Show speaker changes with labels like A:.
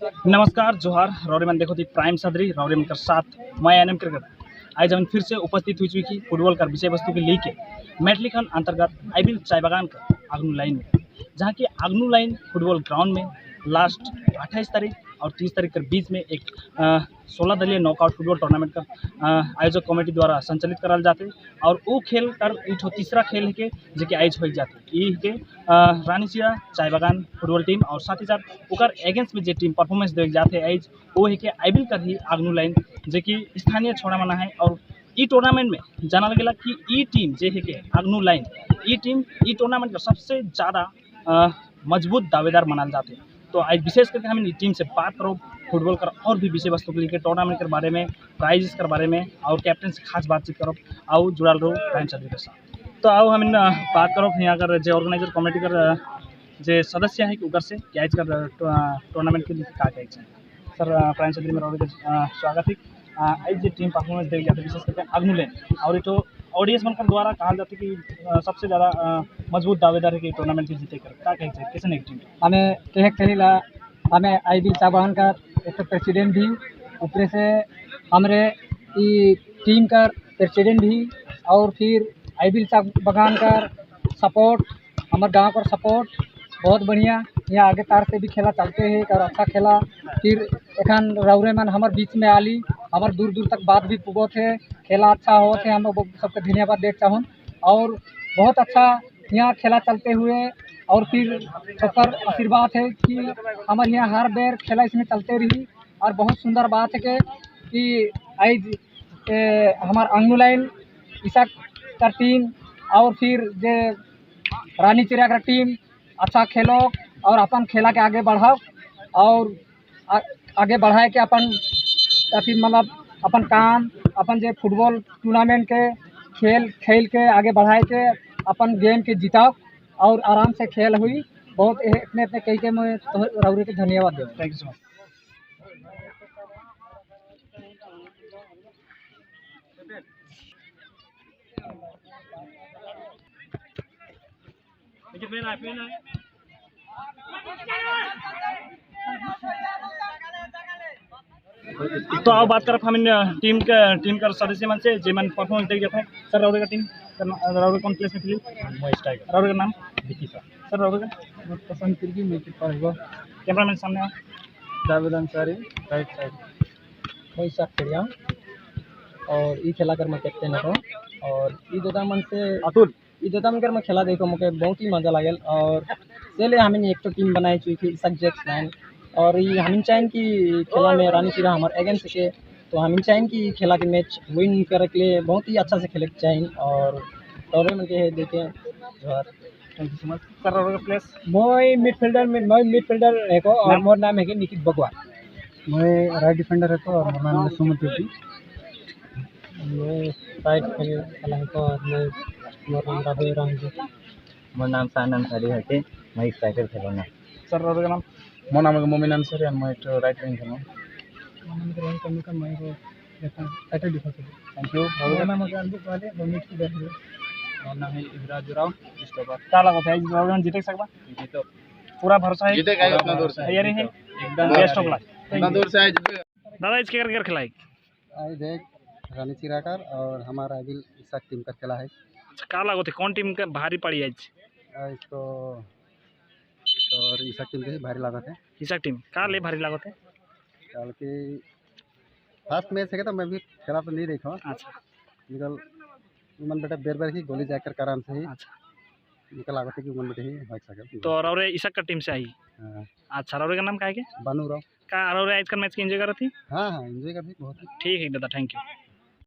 A: नमस्कार जोहार रौरेमन देखो थी प्राइम सदरी रौरेमन के साथ मैं एनएम क्रिकेट। आज हम फिर से उपस्थित हुई चुकी फुटबॉल का विषय वस्तु के लेके मैटलीखंड अंतर्गत आईबिल चाय बागान का आगनू लाइन में, जहाँ की आगनू लाइन फुटबॉल ग्राउंड में लास्ट 28 तारीख और 30 तारीख के बीच में एक 16 दलीय नॉकआउट फुटबॉल टूर्नामेंट का आयोजक कमेटी द्वारा संचालित कराल जाते और वो खेल कर एक तीसरा खेल है के जो कि आयोजित हो जाते ये के रानीचिरा चाय बागान फुटबॉल टीम और साथ ही साथ ओकर अगेंस्ट में जो टीम परफॉर्मेंस दे जाते आज वो है कि आईबिल कर ही आगनू लाइन जो कि स्थानीय छोड़ा मना है। और ई टूर्नामेंट में जाना लगेला कि ई टीम जो है कि आगनू लाइन ई टीम ई टूर्नामेंट का सबसे ज़्यादा मजबूत दावेदार मानल जाते। तो आज विशेष करके हम टीम से बात करो फुटबॉल कर और भी विषय वस्तु के लेकर टूर्नामेंट के बारे में, प्राइज के बारे में और कैप्टन से खास बातचीत करो। आओ जुड़ाल रहो प्राइम सदरी के साथ। तो आओ हम बात करो यहाँ कर जो ऑर्गेनाइजर कमेटी कर जो सदस्य है उधर से कि आज कर टूर्नामेंट के लिए क्या क्या है। सर प्राइम सदरी में स्वागत है। आज जो टीम परफॉर्मेंस देख जाते विशेष करके आगनू लाइन और तो ऑडियंस मन द्वारा कहा जाता है कि सबसे ज़्यादा मजबूत दावेदार है कि टूर्नामेंट की जीते कर क्या कहे चाहिए कैसे नहीं टीम
B: हमें कहे कहेला हमें आईबिल चाय बागान का एक तो प्रेसिडेंट भी ऊपर से हमारे टीम का प्रेसिडेंट भी और फिर आईबिल चाय बागान का सपोर्ट हमारे गांव का सपोर्ट बहुत बढ़िया। यहाँ आगे तार से भी खेला चलते हैं और अच्छा खेला। फिर एखन रौरे मन हमारे बीच में आली हमारे दूर दूर तक बात भी पुगत है, खेला अच्छा होते हम लोग सबके धन्यवाद देख चाहूँ और बहुत अच्छा यहाँ खेला चलते हुए और फिर सबका आशीर्वाद है कि हमारे यहाँ हर बेर खेला इसमें चलते रही। और बहुत सुंदर बात है कि आज हमार आगनू लाइन ईसा का टीम और फिर जे रानी चिरा का टीम अच्छा खेलो और अपन खेला के आगे बढ़ाओ और आगे बढ़ाए के अपन अभी मतलब अपन काम अपन जो फुटबॉल टूर्नामेंट के खेल खेल के आगे बढ़ाए के अपन गेम के जिताओ और आराम से खेल हुई। बहुत इतने इतने कही के मैं रौरे के धन्यवाद दूँ।
A: Thank you so much. तो आओ बात करब हम टीम के सदस्य मन से जे मन परफॉर्मेंस देख जाते हैं। सर रौरे का टीम रौरे कौन प्लेस में खेली? रौरे का नाम
C: विकी सर।
A: सर रौरे का
C: पसंद करके मैं
A: कैमरामैन सामने आओ।
C: जावेद अंसारी राइट साइड
B: मैं ईसा खेलिया और ई खेला कर मैं कैप्टन हूँ और ई दादा मन से
A: अतुल
B: ई दादा मन कर मैं खेला देखो मुझे बहुत ही मज़ा लागल। और चले हमें एक तो टीम बनाई चुकी ईसा जैक्स नाइन और ये हम चाहें कि खेला में रानी चिरा हमारे अगेंस्ट के तो हम चाहें कि खेला के मैच विन करे के लिए बहुत ही अच्छा से खेले चाहें और टोरे में के देखें जोहार।
A: Thank you so much. Sir रौरे का प्लेस?
B: मैं मिडफील्डर है और मोर नाम है कि निकित बगवा।
C: मैं राइट डिफेंडर है और मोर नाम है सुमन तिर्की।
B: मैं राइट खेला है और मैं मोर नाम राधे राम जी।
D: मोर नाम शान अंसारी है के मैं स्ट्राइकर खेलना।
A: सर रौरे का नाम?
C: मोर नाम है मोमिन अंसारी और मैं एक राइट विंग खेलना।
B: मोर नाम रोहन कम्युनिका मैं राइट डिफेंस।
A: Thank you.
B: मोर नाम है अंजित वाले मैं मिडफील्डर हूं।
C: मोर नाम है इबराज राव स्टॉपर।
A: का लागत है रौरे जीते सकबा?
C: जीतो
A: पूरा भरोसा है
C: जीतेगा इतना दूर से
A: तैयारी है
C: एकदम
A: बेस्ट ऑफ लक।
C: इतना दूर से आए
A: दादा इसके कर कर खिलाई
C: आई देख रानी चिराकर और हमारा आईबिल ईसा टीम का खेला है।
A: अच्छा का लागत है कौन टीम का भारी पड़ी आज?
C: इसको और ईसा टीम के भारी लागत है।
A: ईसा टीम का ले भारी लागत है?
C: कल की फर्स्ट मैच है तो मैं भी खेला तो नहीं देखा।
A: अच्छा
C: निकल उमन बेटा बेर बेर ही गोली जाकर आराम से ही।
A: अच्छा
C: निकल लागत है कि उमन बेटे ही भाग सके
A: तो रौरे ईसा का टीम से आई। अच्छा रौरे का नाम का है के?
C: बानू राव।
A: का रौरे आज का मैच के एंजॉय करत थी?
C: हाँ हाँ एंजॉय कर थी बहुत।
A: ठीक है दादा thank you.